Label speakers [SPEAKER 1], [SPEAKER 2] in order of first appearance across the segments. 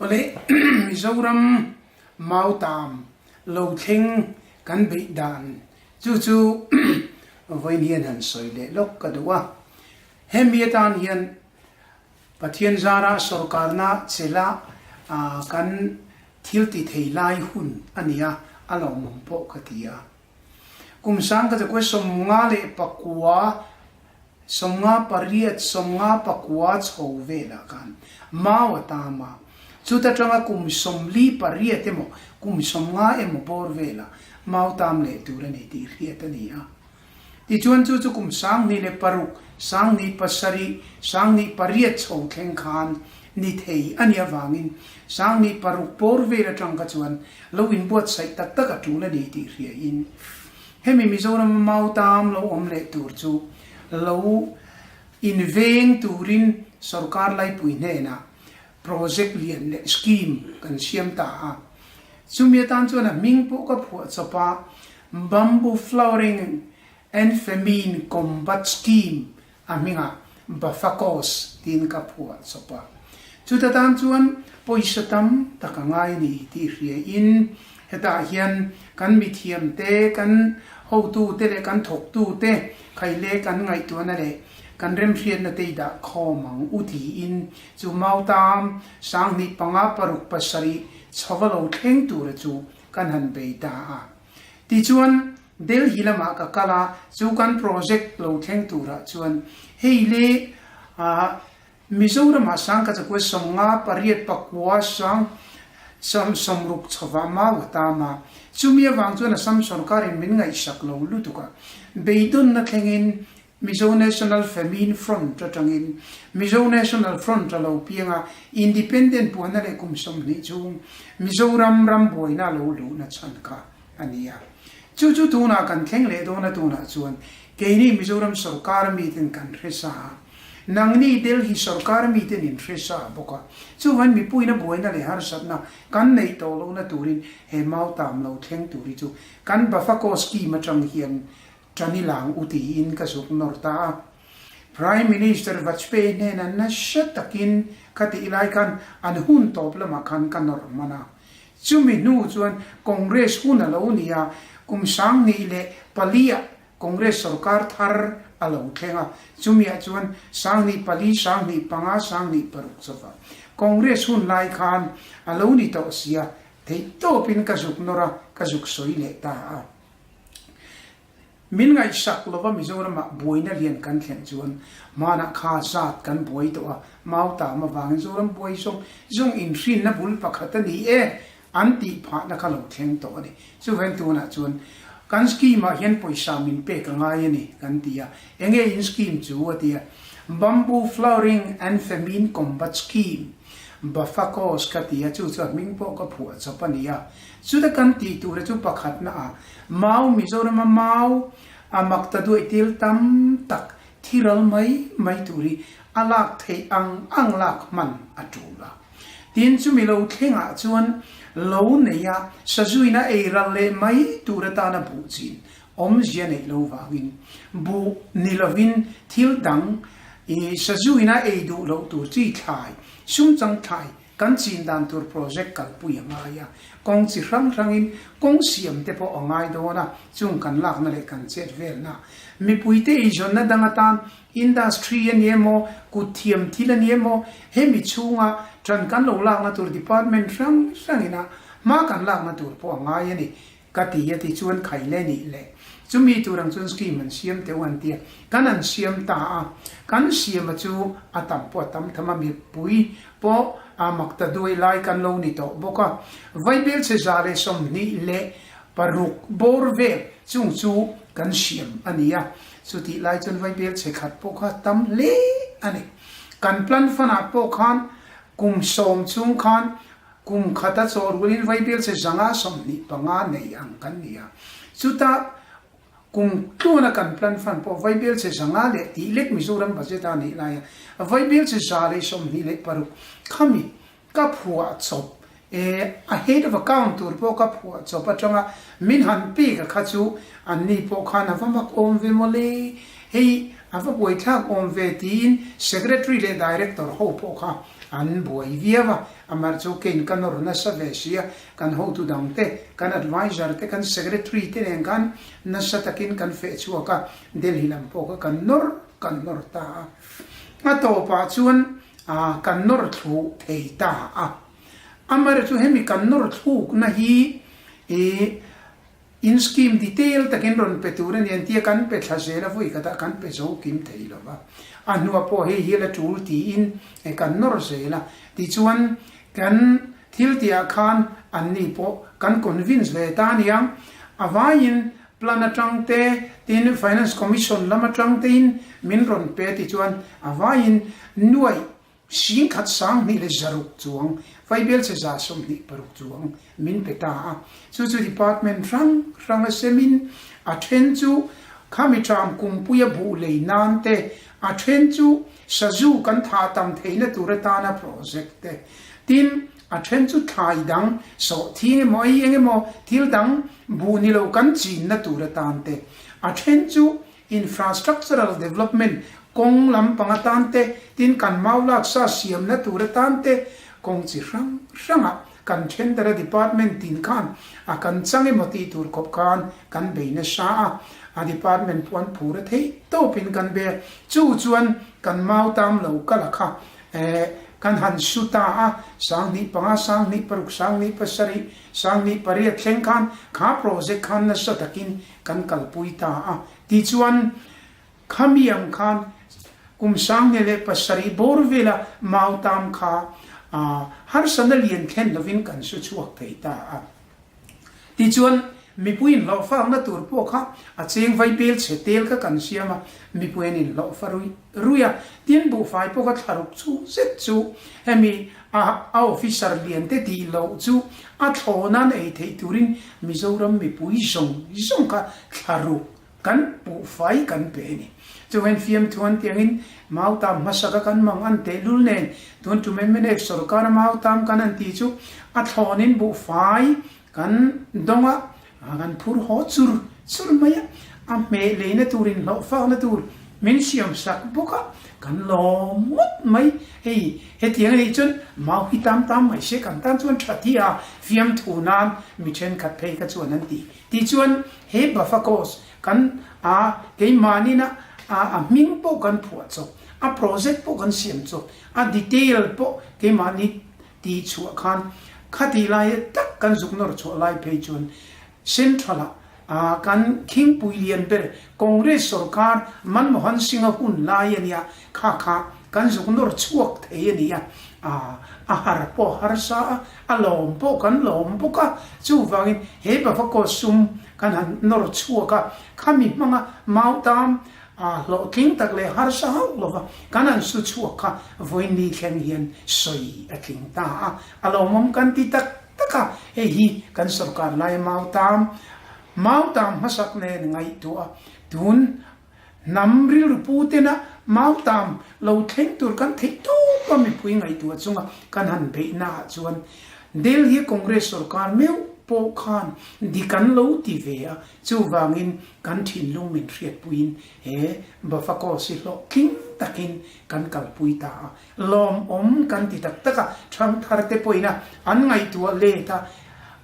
[SPEAKER 1] Awle Mizoram Mautam lo thleng kan beih dan chu chu vawiin hian han sawi leh lawk ka duh a. Hemi atan hian Pathian zara sawrkarna chela kan thil ti thei lai hun a ni a, a lawmawm pawh ka ti a. Kum sang ka chakua 59, 58, 59 chho velah khan mau a tam a, chuta tanga kum 48 emaw kum 50 emaw bawr velah mau tam leh tur a ni tih hriat a ni a. Tichuan chu chu kum 2006, 2007, 2008 chho thleng khan ni thei a nih avangin 2006 bawr vel atang kha chuan lo inbuatsaih tak tak a tul a ni tih hriain hemi Mizorama mautam lo awm leh tur chu lo inveng turin sorkar laipui hnenah project lian leh scheme kan siam ta a. Chumi atan chuan a hming pawh ka phuah chawp a, Bamboo Flowering and Famine Combat Scheme a hmingah Bafacos tiin ka phuah chawp a. Chuta tan chuan pawisa tam tak a ngai ni tih hriain hetah hian kan mithiam te, kan hotu te leh kan thawktu te khaile kan ngaihtuahna leh kan remhriatna te i dah khawm ang u tiin chu Mautam 2005 6 7 chhova lo thleng tura chu kan han bei ta a. Tichuan Delhi lamah ka kal a, chu kan project lo thleng turah chuan hei le ah Mizoramah sangka chakua 50 8 9 sang sawm 60 chhovah mau a tam a, chumi avang chuan Assam sorkarin min ngaihsak lo lutuk a, beidawnna thlengin Mizo National Famine Front atangin Mizo National Front a lo piang a, Independent puanna leh kum 20 chhung Mizoram ram buaina a lo luhna chhan kha a ni a. Chu chu tunah kan thleng leh dawn a tunah chuan keini Mizoram sorkar miten kan hre sa a, nangni Delhi sorkar miten in hre sa bawk a. Chuvangin mipuina buaina leh harsatna kan neih tawh lohna turin he mautam lo thleng tur hi chu kan Bafako scheme atang hian Ṭanilang u tiin ka zuk nawr ta a. Prime Minister Vajpayee hnena nasa takin ka tih lai khan an hun tawp lamah khan ka nawr hman a. Chumi hnu chuan Congress hun a lo ni a, kum 2004-ah Congress sorkar thar a lo thleng a, chumiah chuan 2004, 2005, 2006 chauva Congress hun lai khan a lo ni tawh sia, theihtawpin ka zuk nawr a, ka zuk sawi leh ta a. Min ngaihsak lova Mizoramah buaina lian kan thlen chuan hmanah kha zat kan buai tawh a, Mautam avangin Zoram buai zawng zawng inhrinna bul pakhat a ni e an tih phahna kha lo thleng tawh a ni. Chuvangin tunah chuan kan scheme-ah hian pawisa min pek a ngai a ni kan ti a, enge in scheme chu a ti a, Bamboo Flowering and Famine Combat Scheme, Bafacos ka ti a, chu chu a hming pawh ka phuah chawp a ni a. Chuta kan tih tura chu pakhatna ah mau Mizorama mau a mak ta duaih til tam tak thi ral mai mai tur hi a lak theih ang ang lak hman a tul a. Tin chumi lo thleng ah chuan lo nei a sazuina ei ral leh mai tur atana buh chin awmzia neih lo vangin buh ni lovin thil dang i sazuina ei duh loh tur chi thlai sumchang thlai Kan chin dan tur project kalpui a ngai a, kawng chi hrang hrangin kawng siam te pawh a ngai dawn a, chung kan lakna leh kan chet velna. Mipuite eizawnna dang atan industry a ni emaw, kut thiam thil a ni emaw, hemi chhunga ṭan kan lo lakna tur department hrang hrangina hma kan lakna tur pawh a ngai a ni. Ka ti a ti chuan khai le nih le chumi tur ang chuan scheme an siam teuh an tia kan an siam ta a, kan siam a chu a tam pawh a tam tham a mipui pawh a mak ta duai lai kan lo ni tawh bawk a, vaibelchhe 126 bawr vel chung chu kan siam a ni a, chutih lai chuan vaibelchhe khat pawh kha tam hle a ni. Kan plan fan ah pawh khan kum 10 chhung khan Kum khata chaw rualin vaibelchhe 125 nei ang kan ni a. Chutah kum tluana kan plan fund pawh vaibelchhe 500 leh tih lek Mizoram budget a neih laia vaibelchhe 126 khami ka phuah chawp e a head of account tur pawh ka phuah chawp atanga min han pek a kha chu anni pawh khan a va mak awm ve mawle hei. A va buaithlak awm ve tiin Secretary leh Director ho pawh kha an buai viau a, amah chu keiin ka nawr nasa ve si a, kan hotu dang te, kan advisor te, kan Secretary te nen khan nasa takin kan feh chhuak a, Delhi lam pawh kha kan nawr kan nawr ta a. A tawpah chuan kan nawr thlu thei ta a. Amaherawhchu hemi kan nawr thlukna hi ih In scheme detail takin rawn pe tur a ni an tia kan pe thla zel a vawi khatah kan pe zo kim thei lo va. A hnuah pawh hei hi la tul tiin kan nawr zel a. Tichuan kan thil tihah khan anni pawh kan convince ve ta aniang. A vaiin plan atang te tin Finance Commission lam atang tein min rawn pe tichuan a vaiin nuaih Singkhat 2600 chuang, Vaibelche 26 chuang min pe ta a. Chu chu department hrang hrang a semin a then chu khami ṭam kumpuia buh lei nan te, a then chu sazu kan thah tam theihna tur atana project te, tin a then chu thlai dang sawhthing emaw ei eng emaw thil dang buh ni lo kan chinna tur atan te, a then chu Infrastructural development kawng lampang atan te, tin kan mau laksa siamna tur atan te, kawng chi hrang hrangah kan tender a department tin khan a kan chang emaw tih tur khawp khan kan bei nasa a, a department pawh an phur a theih tawpin kan be a, chu chuan kan mau tam lo kal a kha eh kan han su ta a, 2005, 2006, 2007, 2008 thleng khan kha project khan nasa takin Kan kalpui ta a, tichuan khami ang khan kum 2007 bawr vela mautam kha harsatna lian thlen lovin kan su chhuak thei ta a. Tichuan mipui inhlawhfakna tur pawh kha a cheng vai bel chhe tel kha kan siam a, mipui an inhlawhfa ruih ruih a, tin buhfai pawh kha thlaruk chhung zet chu hemi A a officer lian te tih loh chu a thlawn an ei theih turin Mizoram mipui zawng zawng kha thlaruk kan puhfai kan pe a ni. Chuvain fiamthu an tiangin Mautam hmasaka kan mang an tehlul nen tun tum mnf sorkara Mautam kan an tih chu a thlawnin buhfai Kan dawng a, kan phur haw chur chur mai a, a hmeh leina tur inhlawhfakna tur min siam sak bawk a, kan lawm ngawt mai. Hei hetiang a nih chuan mau hi tam tam mai se kan tan chuan tha thi a, fiamthu nan mi thenkhat phei kha chuan an ti. Tichuan he Bafakos kan a keimahnin a a hming pawh kan phuah chawp, a project pawh kan siam chawp, a detail pawh keimahni Tih chhuah khan khatih lai tak kan zuk nawr chhuah lai phei chuan Central ah kan khingpui lian ber Congress sorkar Manmohan Singh-a hun lai a nia, kha kha kan zuk nawr chhuak thei a nia, a har pawh harsa a, a lawm pawh kan lawm bawk a, chuvangin he Bavako sum kan han nawr chhuak a, khami hmanga Mautam A hlawhtling tak leh harsa hauh lova kan an su chhuak kha vawiin thleng hian sawi a tling ta a, a lawmawm kan ti tak tak a, hei hi kan sorkar laia mautam, mautam hmasak nen ngaihtuah a, tun hnam rilru pu tena mautam lo thleng tur kan theih tawp a mipui ngaihtuah chunga kan han beihna ah chuan Delhi Congress sorkar meuh pawh khan dik an lo ti ve a, Chuvangin kan thinlung min hriatpuiin he Bafakos hi hlawhtling takin kan kalpui ta a, lawmawm kan ti tak tak a, thangthar te pawhin a an ngaihtuah let a,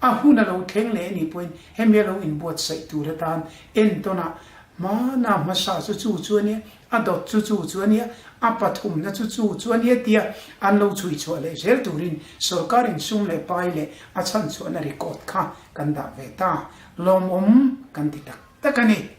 [SPEAKER 1] a hun a lo thleng leh anih pawhin hemi a lo inbuatsaih tur atan entawnah hmana hmasa chu chu chu a nia, a dawt chu chu chu a nia, a pathumna chu chu chu a nia tia an lo chhui chhuah leh zel turin sorkar insum leh pai leh a chhanchhuahna record kha kan dah ve ta. Lawmawm kan ti tak tak a ni.